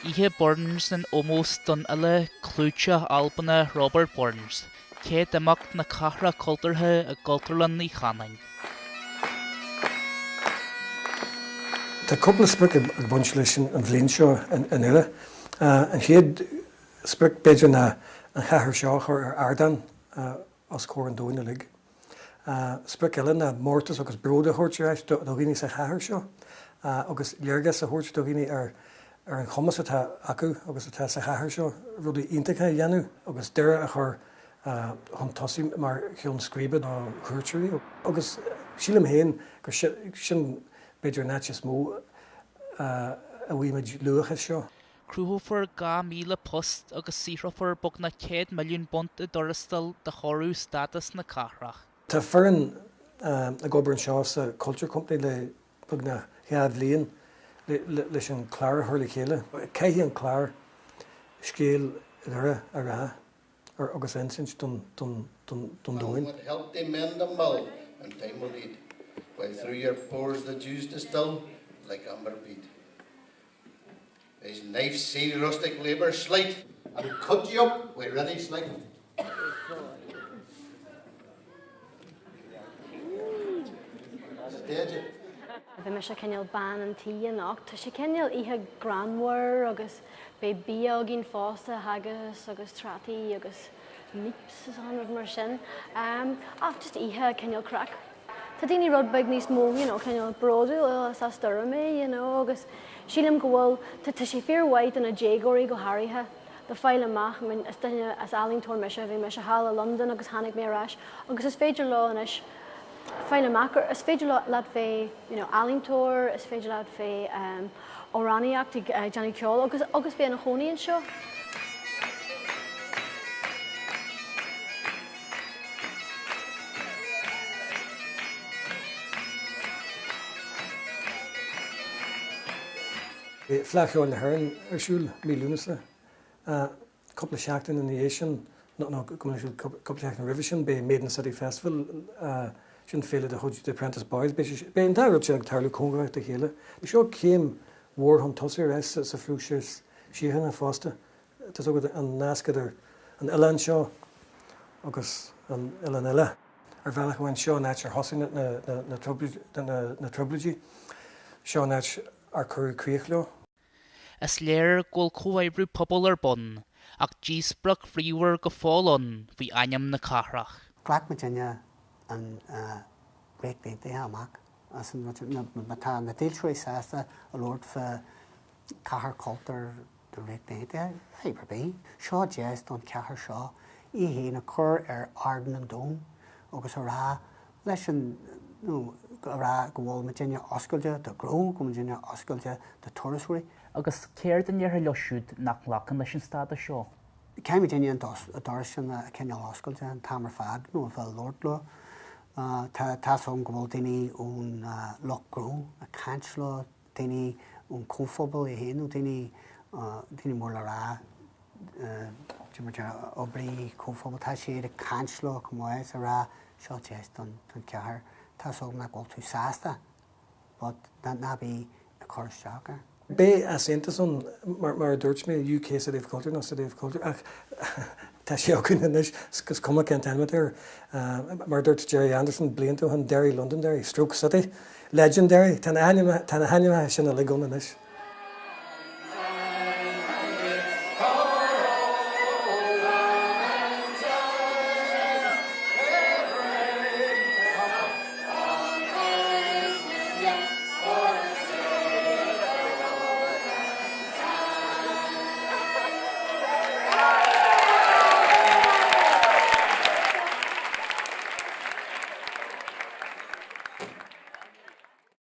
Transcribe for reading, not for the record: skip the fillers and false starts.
Oíche Burns in ómós don fhile clúiteach Albanach Robert Burns, céad imeacht na Cathrach Cultúrtha i gCultúrlann Uí Chanáin. Tá cúpla sprioc ag baint leis an bhliain seo in Doire. An chéad sprioc b'fhéidir ná an chathair seo a chur ar ardán os comhair an domhain uilig. Sprioc eile ná mórtas agus bród a thabhairt ar ais do dhaoine sa chathair seo agus léargas a thabhairt do dhaoine ar ar an chumas atá acu agus atá sa chathair seo rudaí iontacha a dhéanamh agus Doire a chur chun tosaigh mar cheann scríbe do chuairteoirí. Agus sílim féin gur sin b'fhéidir an áit is mó a bhfaighimid luach as seo. Cruthófar 2,000 post agus saothrófar beagnach £100 milliún i dtuarastail de thoradh stádas na cathrach. Tá foireann ag obair anseo sa Culture Company le beagnach 2 bhliain leis an clár a chur le chéile. Caithfidh an clár scéal Dhoire a rá agus a insint don domhan. Help thee mend the mill in time o' need, While through your pores the dews distil like amber bead. His knife see rustic labour slight, And cut you up wi' ready sleight. Bhí mise cineál bean an tí anocht. Tá sé cineál oíche greannmhar agus beidh bia againn fosta, haggis agus trátaí agus neeps is achan rud mar sin. Ach just oíche cineál craic. Tá daoine rud beag níos mó you know cineál bródúil, oh is as Doire mé you know agus sílim go bhfuil, tá tá sé fíor mhaith do na déagóirí go háirithe le fáil amach, I mean is duine, is ealaíontóir mise, bhí mise thall i Londain agus tháinig mé ar ais agus is féidir leo anois fáil amach gur, is féidir leat bheith you know ealaíontóir, is féidir leat bheith amhránaíocht, ag déanamh ceoil agus agus bheith ina chónaí anseo. Bhí Fleadh Cheoil na hÉireann ar siúl mí Lúnasa. Cúpla seachtain ina dhiaidh sin, nó cúpla seachtain roimhe sin, beidh Maiden City Festival, sin féile de chuid The Apprentice Boys. Beidh an dá rud sin ag tarlú cóngarach dá chéile. Seo céim mhór chun tosaigh ar ais sa phróiseas síochána fosta. Tá 's agat an nasc idir an oileán seo agus an oileán eile. Ar bhealach amháin, seo an áit ar thosaigh na trioblóidí, seo an áit ar cuireadh críoch leo. Is léir go bhfuil comhoibriú pobail ar bun, ach dísprioc bhríomhar go fóill ann faoi ainm na cathrach. Ghlac muidinne an Ríocht Aontaithe amach as an rud sin. Má tá na dílseoirí sásta a labhairt fá chathair chultúir na Ríochta Aontaithe, fadhb ar bith. Seo deis don chathair seo í féin a chur ar ardán an domhain agus a rá leis an, nó a rá go bhfuil muidinne oscailte do ghnó, go bhfuil muidinne oscailte do turasóirí. Agus céard a ndéarfá leo siúd nach nglacann leis an stádas seo? Caithfidh muidinne an doras sin a choinneáil oscailte an t-am ar fad nó a bheith ag labhairt leo. Tá tá's agam go bhfuil daoine ón lucht gnó ag caint leo, daoine ón chomhphobal é féin nó daoine, daoine mór le rá, de mar deir oibrí comhphobail, tá siad ag caint leo chomh maith is a rá seo deis don chathair, tá's agam nach bhfuil tú sásta but ná bí ag cur isteach air. Beidh easaontas ann, mar a dúirt mé, UK City of Culture nó City of Culture, ach tá sé againn anois, is cuma cén t-ainm atá air. Mar a dúirt Gerry Anderson blianta ó shin, Derry Londonderry, Stroke City, Legenderry, tá na hainmneacha sin uilig ann anois.